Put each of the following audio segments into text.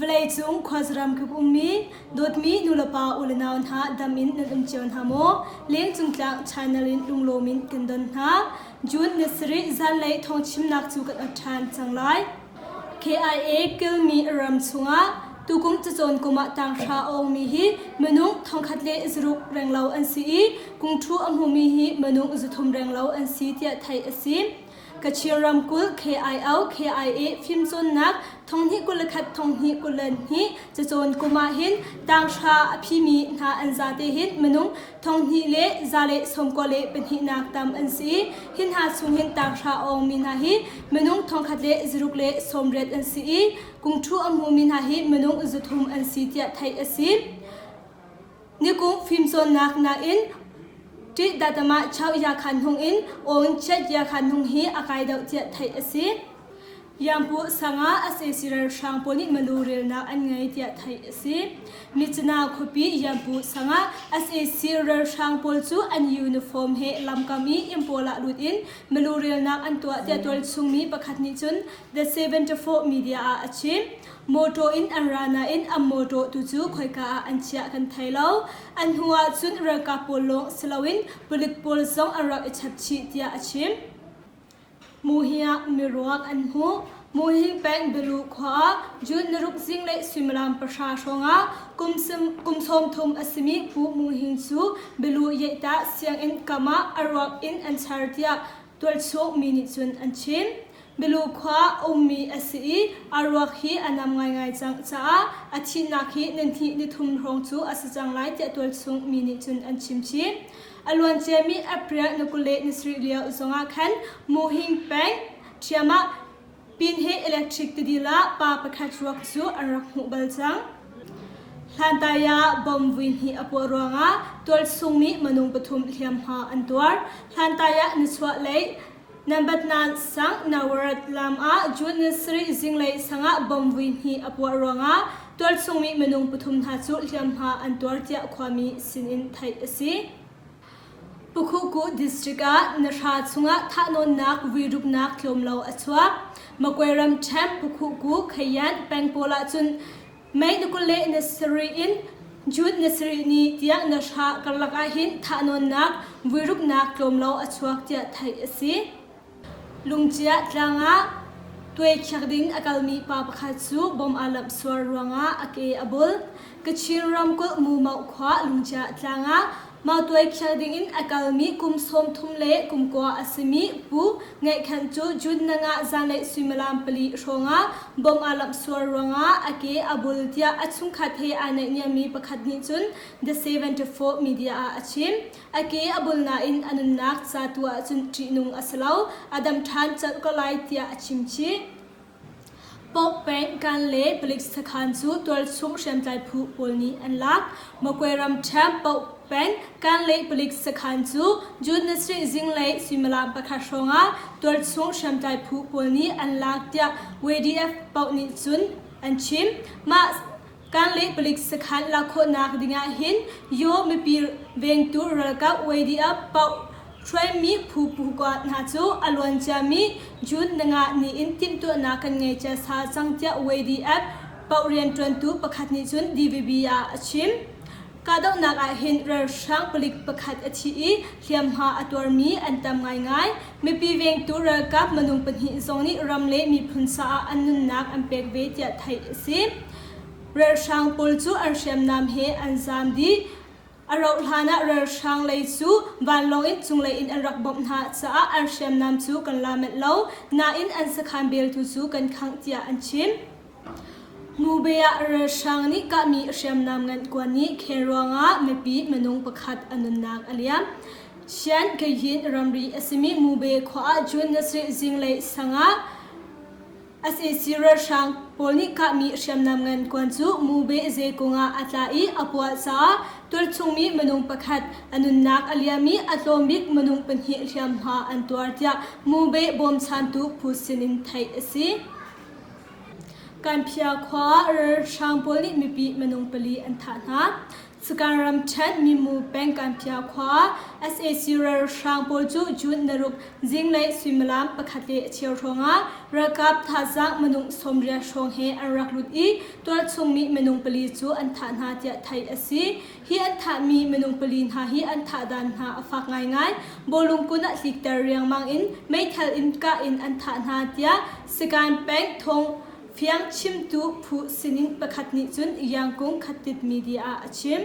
Vawleicung khuazaram kip ummi dawtmi nulepa ulenau hna dam in nan um cio hna maw? Lengcung tlang channel in lunglawm in kan don hna. June ni sarih zanlei thawngchimnak cu kan ot ṭhan cang lai. KIA kilmi ram chungah tukum cacawn kum ah tanghra a ongmi hi minung thongkhat le zaruk renglo an si i kungṭhu a hmumi hi minung 300 renglo an si tiah theih a si. Kachin ramkulh KIO KIA fimcawnnak thonghnih 21 thonghnih 22 cacawn kum ah hin tanghra a phimi hna an zate hin minung thonghnih le 192 nak tam an si i hi hna chung hin tanghra a ongmi hna hi minung thongkhat le zaruk le sawmriat an si i kungṭhu a hmumi hna hi minung 300 an si tiah theih a si. Nikung fimcawnnak nain ṭih datama chau yakhan hnung in awn chiat yakhan hnung hi a kai deuh tiah theih a si. Yangpu sangah sac ralhrang pawl nih malu relnak an ngei tiah theih a si. Myitkyina khuapi Yangpu sangah sac ralhrang pawl cu an uniform he lamkam i inn pawl ah lut in malu relnak an tuah tiah tualchungmi pakhat nih cun The 74 Media ah a chim. Mawṭaw in an ra nain an mawṭaw tu cu khoika ah an chiah kan thei lo. An hnu ah cun ralkap pawl lawng si loin palik pawl zong an rak i chap chih tiah a chim. Muhi ah miruak an hmuh. Muhi peng Bilu khua ah June naruk zinglei suimilam 10 hrawngah kum 30 a simi Pu Mu Hing cu Bilu Yehtah sianginn kam ah a ruak in an char tiah tualchung mi nih cun an chim. Bilu khua ummi a si i a ruak hi a nam ngaingai cang caah a thihnak hi nihnih nithum hrawng cu a si cang lai tiah tualchung mi nih cun an chim chih. A luanciami April ni 20 le ni sarih lio zongah khan Muhing peng ṭhiam ah Pinhe Electric tidil ah pa pakhat ruak cu an rak hmuh bal cang. Hlantai ah bomb vui hnih a puah ruangah tualchungmi minung pathum hliamhma an tuar. Hlantai ah nichuahlei Nambatnan sang Nawarat lam ah June ni sarih zinglei sangah bomb vui hnih a puah ruangah tualchungmi minung pathum hna cu hliamhma an tuar tiah khuami sinin theih a si. Pukhuku district ah nahra chungah thahnawnnak vuiruknak tlawm lo a chuak. Magway ramṭhen Pukhuku Khayan peng pawl ah cun May ni 20 le ni sarih in June ni sarih ni tiang nahra karlak ah hin thahnawnnak vuiruknak tlawm lo a chuak tiah theih a si. Lungcia tlang ah tuai khiak ding a kalmi pa pakhat cu bom aa lamh sual ruangah a ke a bul. Kachin ramkulh Mumauh khua Lungcia tlang ah mautuai khiak ding in a kalmi kum 30 le kum kua a simi Pu Ngaih Khan cu June nanga zanlei suimilam 4 hrawngah bom aa lamh sual ruangah a ke a bul tiah a chungkhat he aa naihniammi pakhat nih cun The 74 Media ah a chim. A ke a bul nain a nunnak ca tu ahcun ṭihnung a si lo, a dam ṭhan colh ko lai tiah a chim chih. Pope peng kan le palik sakhan cu tualchung hriamtlai phu pawl nih an lak. Magway ramṭhen Pope peng kan le palik sakhan cu June ni sarih zinglei suimilam 1 hrawngah tualchung hriamtlai phu pawl nih an lak tiah WDF paoh nih cun an chim. Mah Kanglei palik sakhan lak khawhnak dingah hin Yaw mipi vengtu ralkap YDF paoh hruaimi phu pukua hna cu a luan ciami June nanga ni in timhtuahnak kan ngei cia sa cang tiah YDF paoh rianṭuantu pakhat nih cun DVB ah a chim. Kahdohnak ah hin ralhrang palik pakhat a thi i hliamhma a tuarmi an tam ngaingai. Mipi vengtu ralkap minung pahnih zong nih ram le miphun caah an nunnak an pek ve tiah theih a si. Ralhrang pawl cu an hriamnam he an zaam dih. A rauh hlan ah ralhrang lei cu vanlawng in cunglei in an rak bawmh hna caah an hriamnam cu kan la manh lo. Nain an sakhan beltu cu kan khangh tiah an chim. Mube ah ralhrang nih kahmi hriamnam ngan kuan nih khel ruangah mipi minung pakhat a nunnak a liam. Shan Kayin ramri a simi Mube khua ah June ni sarih zinglei sang ah sac ralhrang pawl nih kahmi hriamnam ngan kuan cu Mube zeikung ah a tla i a puah caah tualchungmi minung pakhat a nunnak a liam i a tlawm bik minung pahnih hliamhma an tuar tiah Mube bawmchantu phu sinin theih a si. Kanphia khua ah ralhrang pawl nih mipi minung pali an thah hna. Sagaing ramṭhen Mimu peng Kanpia khua ah sac ralhrang pawl cu June naruk zinglei suimilam pakhat le a cheu hrawngah ralkap thazaang minung 80 hrawng he an rak lut i tualchung mi minung pali cu an thah hna tiah theih a si. Hi an thahmi minung pali hna hi an thah dan hna a fak ngaingai. Bawlung kun ah tlikter riangmang in meithal in kah in an thah hna tiah Sagaing peng thong Fiang chimtu phu sining pakhat nih cun Yangkung Khatit media ah a chim.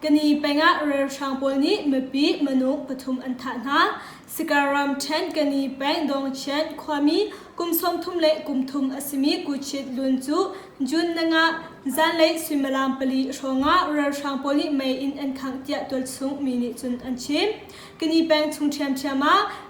Kani pengah ralhrang pawl nih mipi minung pathum an thah hna. Sikaram ṭhen Kani peng Dongchian khuami kum 30 le kum thum a simi Kuchit Lun cu June nanga zanlei suimilam pali hrawngah ralhrang pawl nih mei in an khangh tiah tualchung mi nih cun an chim. Kani peng chung ṭhiamṭhiam ah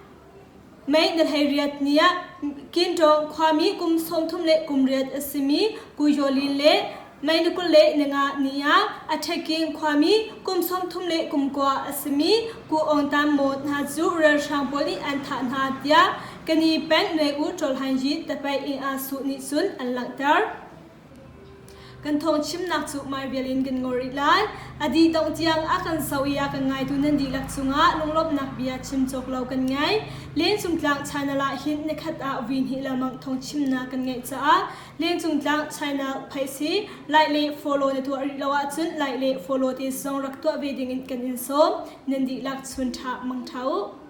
May ni 18 ni ah Kintawng khuami kum 30 le kum riat a simi Ku Yaw Lin le May ni 25 ni ah Aṭheking khuami kum 30 le kum kua a simi Ku Aung Tan Maw hna cu ralhrang pawl nih an thah hna tiah Kani peng Nwe U Ṭawlhanyi Tapaih Ing Ah Suh nih cun an langhter. Kan thawngchimnak cu maivial in kan ngol rih lai. A dih dongh tiang a kan zoh i a kan ngaitu nan dihlak cungah lunglawmhnak bia chim cawk lo kan ngei. Lengcung tlang channel ah hin nikhat ah vui hnih lengmang thawngchimnak kan ngeih caah Lengcung tlang channel phaih si like le follow na tuah rih lo ahcun like le follow te zong rak tuah ve dingin kan in sawm. Nan dihlak chun ṭha mang ṭha u.